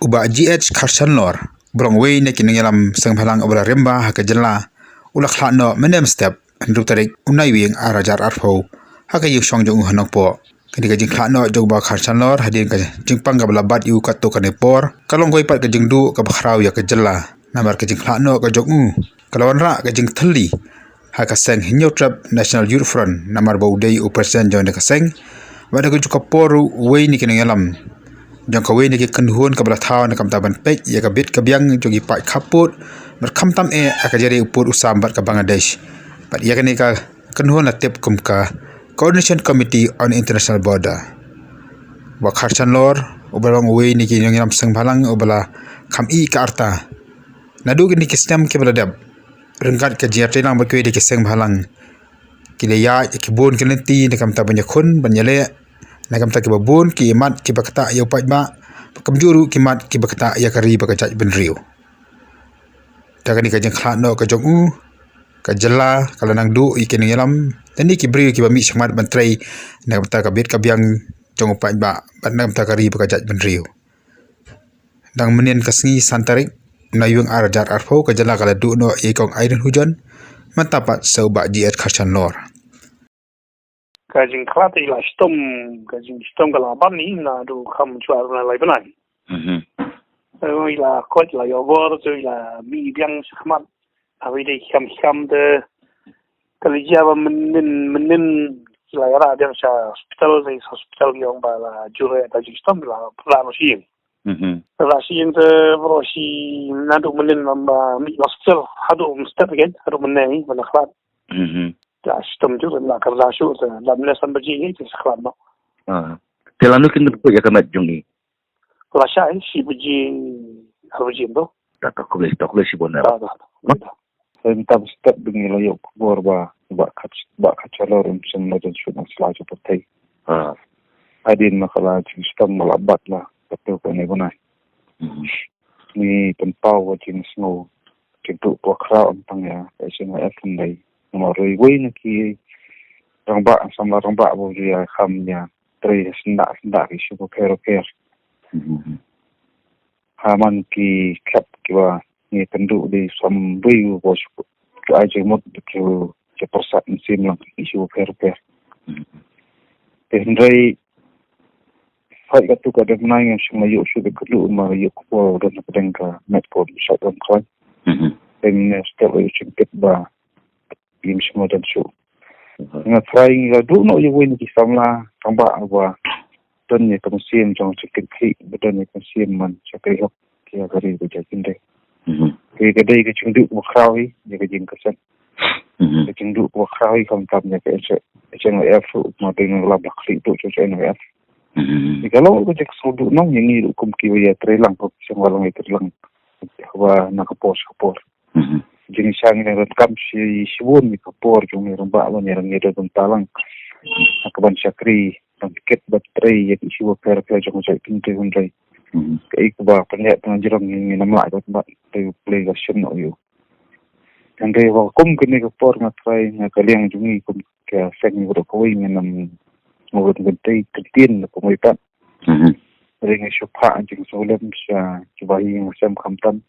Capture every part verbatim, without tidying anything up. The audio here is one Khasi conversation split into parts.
U Bah G H Kharchanlor, uba long uwei na ki nongïalam seng bhalang uba la rim bha ha ka jylla, u la khlad noh mynne mynstep, hynriew tarik u Naiwieng ar hajar arphew, ha ka ïingshong jong u ha Nongpoh. Kane ka jingkhlad noh jong u Bah Kharchanlor hadien ka jingpang kaba la bat ïa u katto katne por, ka long kawei pat ka jingduh kaba khraw ïa ka jylla. Namar ka jingkhlad noh ka jong u ka la wanrah ka jingthylli ha ka seng Hynñiewtrep National Youth Front, namar ba u dei u president jong kane ka seng. Bad ha kajuh ka por ruh uwei na ki nongïalam jong kawei na ki kynhun kaba la thaw na ka bynta ban peit ïa ka bit ka biang jong ki paid khappud, bad khamtam eh ha ka jari u pud u sam bad ka Bangladesh. Bad ïa kane ka kynhun la tip kum ka Coordination Committee on International Border. U Bah Kharchanlor, uba long uwei na ki nongïalam seng bhalang uba la kham ih ka rta. Naduh kine ki snem kiba la dep, ryngkat ka jingïatreilang bad kiwei de ki seng bhalang, ki la ïaid ïa ki bun ki lynti na ka bynta ban ïakhun ban ïaleh, na ka bynta kiba bun ki mat kiba ktah ïa u paidbah, bad kumjuh ruh ki mat kiba ktah ïa ka ri bad ka jaitbynriew. Da kane ka jingkhlad noh ka jong u, ka jylla ka la nang duh ïa ki nongïalam lane ki briew kiba mih shakhmat ban trei na ka bynta ka bit ka biang jong u paidbah bad na ka bynta ka ri bad ka jaitbynriew. Dang mynnin ka sngi san tarik Naiwieng ar hajar arphew, ka jylla ka la duh noh ïa i Kong Irene Hujon, mynta pat sa u Bah G H Kharchanlor. Ka jingkhlad te i la shitom, ka jingshitom ka la ban, i naduh kham shuwa ruh na lai bnai. Mhm. Te i la koit, i la ïoh bor, te i la mih biang shakhmat. Haba i dei kham kham te, te la jia ba mynnin mynnin i la ïarah biang sha hospital, te sha hospital ki ong ba la jur ïa ka jingshitom, la pynrah noh sha ïing. Mhm. Pynrah sha ïing te baroh shi naduh mynnin ba mih hospital haduh mynstep ïa ka, haduh mynne ïa ka ba la khlad. Mhm. Te shitom jur, la kyrdan shuh te, la mynne san baje ïa ka te sa khlad noh. Ah. Te lano kin duh ïa ka met jong i? La shah ïa shi baje, ar baje to. Da, to khublei, to khublei shibun. Da, da, da. Mynta mynstep ba ngi la ïoh khubor ba, ba Kharch-, ba Kharchanlor um shym la don shuh na sla jong pyrthei. Ah. Hadien ba ka la jingshitom ba la bat la, katto katne bnai. Mhm. Ngi pynpaw ka jingsngew, jingduh kaba khraw ym tang ïa ka S N Y F hynrei namar iwei na ki rangbah, samla rangbah ba u ju ïakham ïatrei syndah syndah ki issue bapher bapher. Mhm. Ha man ki khep kiba ngi pynduh dei sam bui ba ju ai jingmut, ju, ju pyrsad mynsiem lang ki issue bapher bapher. Mhm. Te hynrei Peit katto katne bnai ngim shym la ïoh shuh da ka kyrduh, ma ïoh khubor don hapdeng ka met ko shait ram khlaiñ. Mhm. Te mynne step ïoh jingtip ba ngim shym la don shuh. Mhm. Nga tharai ngi la duh noh ïa uwei na ki samla rangbah ba don ïa ka mynsiem jong ka jingkyrkieh, ba don ïa ka mynsiem ban shakri hok ïa ka ri ka jaitbynriew. Mhm. Te ka dei ka jingduh kaba khraw hi ïa ka jingkyrkieh. Mhm. Ka jingduh kaba khraw hi khamtam ïa ka H-, H N Y F ruh, ma dei ngi la ba khlieh duh jong H N Y F. Mhm. Ïa ka long ka jingkyrduh nong ïa ngi ruh kum kiba ïatrei lang, kum ki seng bhalang ïatrei lang. Haba na ka por sha ka por. Mhm. Jingshang ïa ngi ruh kam shi, shibun ïa ka por jong ngi rangbah ban ïa ngi da bynta lang. Na ka ban shakri, ban kit ban trei ïa ki issue bapher bapher jong ka jaitbynriew hynrei. Mhm. Kaei kaba pynïaid pynjrong ngi ngim lah ban bat, te U Blei ka shim noh ïa u. Hynrei ba kum kane ka por nga tharai na ka liang jong ngi kum ka seng ngi baroh kawei ngin ym sngewbha ban kyntien, kyntien na kumwei pat. Mhm. Hynrei ngi shu phah jingsngewlem sha kiba ïing sem khamtam.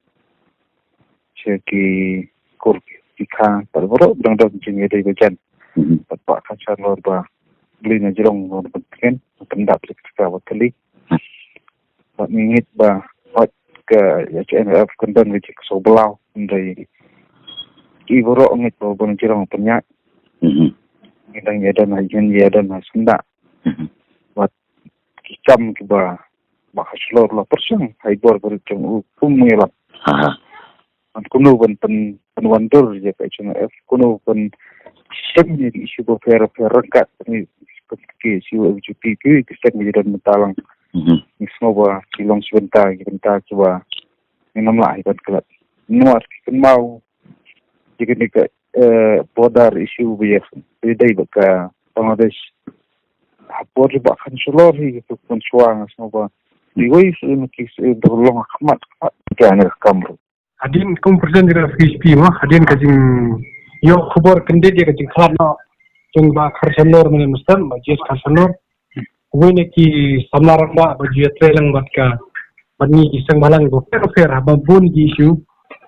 Sha ki kur ki kha, bad baroh dang dang jingïadei ba jan. Mhm. Bad ba ka Kharchanlor ba U Blei na jrong ban pynken, pyndap ïa ka jaka ba kali. Mhm. Bad ngi ngeit ba hooid ka H N Y F kan don ka jingsngewbha, hynrei ki baroh ngeit ba ban jrong pynïaid. Mhm. Ngi dang ïa don ha ïing, ïa don ha syndah. Mhm. Bad ki kam kiba, ba ka shlur la pyrshang ha i bor barit jong u kum ngi la. Aha. Ban kumno ban pyn, pynwandur ïa ka H N Y F, kumno ban shem ïa ki issue bapher bapher ryngkat ki, ki issue L G B T Q, ki seng ki don mynta lang. Mhm. Ngi sngew ba ki long shi bynta, ki bynta kiba ngin ym lah ban klet. Namar ki kynmaw ïa kane ka, eh, border issue ba ïa, ba ïadei bad ka Bangladesh. Ha por ba kan shlur hi ka pynshwa, nga sngew ba iwei shu na ki shu ba long ha khmat, khmat ka na ka kam ruh. Hadien kum president jong ka P H P mo, hadien ka jingïoh khubor kyndit ïa ka jingkhlad noh jong Bah Kharchanlor mynne mynstep, Bah G H Kharchanlor. Uwei na ki samla rangbah ba ju ïatrei lang bad ka Bad ngi ki seng balang ba pher pher haba bun ki issue.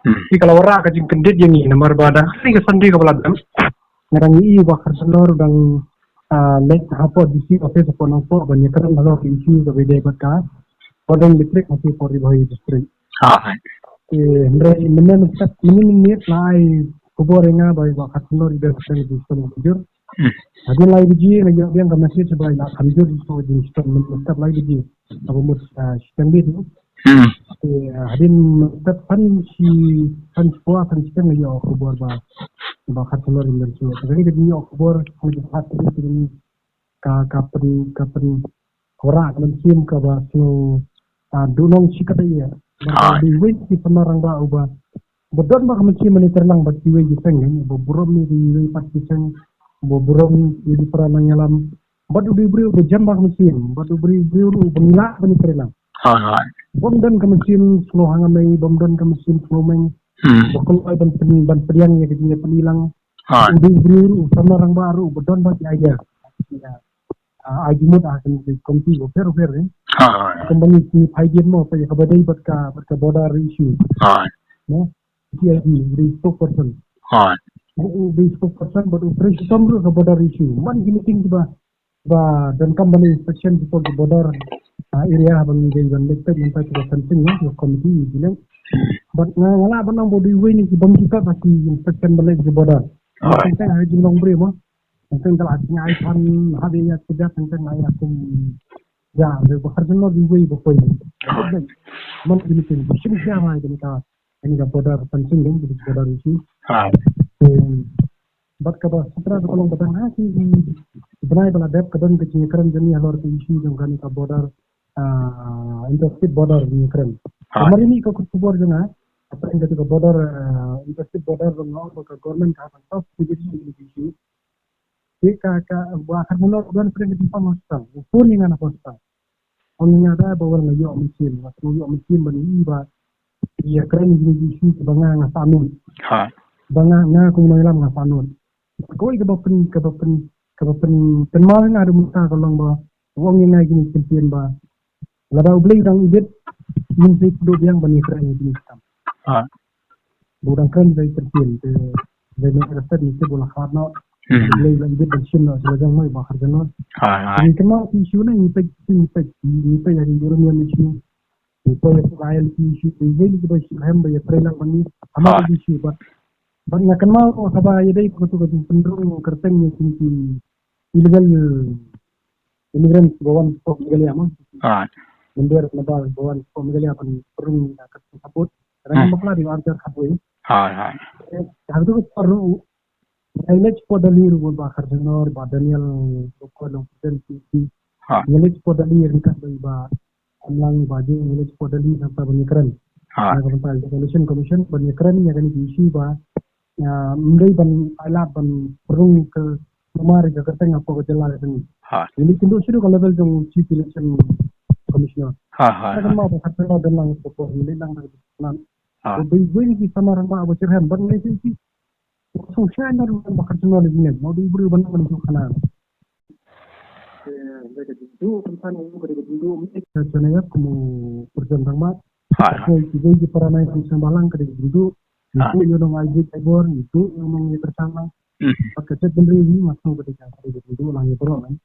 Hmm. Ki ka la wanrah ka jingkyndit ïa ngi namar ba dang ha kane ka Sunday kaba la dep. Nga dang ïohi ba Khar Shanlor dang, ah, leit hapoh D C office hapoh Nongpoh ban ïakren halor ka issue kaba ïadei bad ka Border Electric hapoh Ri Bhoi District. Ah. Te hynrei mynne mynstep mynne mynne la ai khubor ïa nga ba i Bah Khar Shanlor i dei ban sdang jingshitom kamjur. Hmm. Hadien lai baje nga ïoh biang ka message ba i la kamjur ïa ka jingshitom mynstep lai baje. Kaba mut, ah, shiteng bit. Hmm. Te, ah, hadien mynstep pan shi pan shi pua pan shiteng nga ïoh khubor ba Bah Khar Shanlor i dei ban shu. Te kane ka jingïoh khubor kane ka jingïoh khubor ka, ka pyn, ka pynwanrah ka mynsiem kaba sngewdonong shikatdei ïa. Bad ka dei uwei na ki samla rangbah uba, ba don bha ka mynsiem ban ïatreilang bad kiwei ki seng, uba burom ïa kiwei pat ki seng, uba burom ïa ki para nongïalam. Bad u dei u briew uba jem bha ka mynsiem, bad u dei u briew ruh uba ngi lah ban ïatreilang. Hooid, hooid. Bym don ka mynsiem sngewhangamei, bym don ka mynsiem sngewmeng. Hmm. Ba kloi ban pyn, ban pdiang ïa ka jingïapyni lang. Hooid. U dei u briew ruh, u samla rangbah ruh, uba don bha ki idea. Ah, ai jingmut ha kane ka komiti ba pher pher, eh. Hooid. Kumba ngi, ngi phai jingmut mo, ïa kaba dei bad ka, bad ka border issue. Hooid. No? T I D, u dei spokesperson. Hooid. U, u dei spokesperson, bad u trei shitom ruh ka border issue. Man ki meeting kiba, ba donkam ban inspection before ki border, ah, area, haba ngi dei ban leit peit mynta ki ba fencing, no, ki komiti, ki leng. Bad nga, nga lah ban ong ba u dei uwei na ki bym ju pep ha ki inspection ban leit ki border. Hooid. Teng teng ha ka jinglong briew mo. Teng teng ka la jngai than ha de ïa kida teng teng la ïa kum ïa de ba Khar Shanlor dei uwei ba poi. Hooid. Man ki meeting ba shim sia mai kane ka, kane ka border fencing dong, kane ka border issue. Hooid. Em, bad kaba satra ka long ba dang ha ki bnai ba la dep ka don ka jingkren jong ngi halor ka issue jong kane ka border, ah, interstate border jingkren. Hooid. Mar ini ka khubor jong nga, ka pyrshah ka border, ah, interstate border jong nga, ka government ka ban solve ki issue. Te ka, ka, ba Khar Shanlor don pyrshah ka jingpang hospital. U phone ïa nga na hospital. Ong ïa nga da ba wan nga ïoh mynsiem, nga sngew ïoh mynsiem ban ïohi ba ïakren ïa kine ki issue ba nga nga sah nud. Hooid. Ba nga, nga kum u nongïalam nga sah nud. Kawei kaba pyn, kaba pyn, kaba pyn, pynmaw ïa nga haduh mynta ka long ba u ong ïa nga ïa kine ki kyntien ba lada U Blei u dang ibit, ngin sa ïoh biang ban ïakren ïa kine ki kam. Hooid. Ba u dang kren da i kyntien te da i mei ka step ni te ba la khad noh. Hmm. U Blei u la ibit ban shim noh sha la jong mo i Bah Khar Shanlor. Hooid, hooid. Ngi kynmaw ki issue ne ngi peit, ngi peit, ngi peit ïa ki uranium issue. Ngi peit ïa ki I L P issue, ngi peit ïa ki ba issue hem ba ïatreilang ban ngi. Hooid. Hamar ki issue bad, bad nga kynmaw haba ïadei bad katu ka jingpynrung kyrteng ïa ki, ki illegal immigrants ba wan sha Meghalaya mo. Hooid. Member na ba, ba wan sha Meghalaya ban pynrung ïa ka kyrteng support. Kadang, hmm, bakla dei arjar khatwei. Hooid, hooid. Eh, hangtu ka por ruh, nga leit sha Delhi ruh, Bah Khar Shanlor, Bah Daniel, Bokoi, long president C C. Hooid. Nga leit sha Delhi ryngkat bad i Bah Amlang, Bah Jing, nga leit sha Delhi nangta ban ïakren. Hooid. Na ka bynta election commission ban ïakren ïa kane ka issue ba, ah, ym dei ban ailad ban pynrung ka namar ka kyrteng hapoh ka jylla ka jong ngi. Hooid. Ngi leit kynduh shaduh ka level jong Chief Election Commissioner. Hooid, hooid. Ka kynmaw ba Khar Shanlor don lang ka por ngi leit lang ka jylla. Hooid. Ba dei uwei na ki samla rangbah ba shitrhem ban leit sha ki. Ba sngewsih na ruh ba Khar Shanlor leit leit. Ba dei u briew ban ban shu khana. Te dei ka jingduh kynsan ïa u ka dei ka jingduh. Ka jingïap kum u pyrshang rangbah. Hooid, hooid. Ki dei ki para nai ki seng balang ka dei ka jingduh. Hooid. Ngi duh ïa u nong ai jingduh ai bor, ngi duh ïa u nong ïa pyrshang lang. Hmm. Bad ka jaitbynriew hi nga sngew ka dei ka, ka dei ka jingduh lang ïa baroh, eh.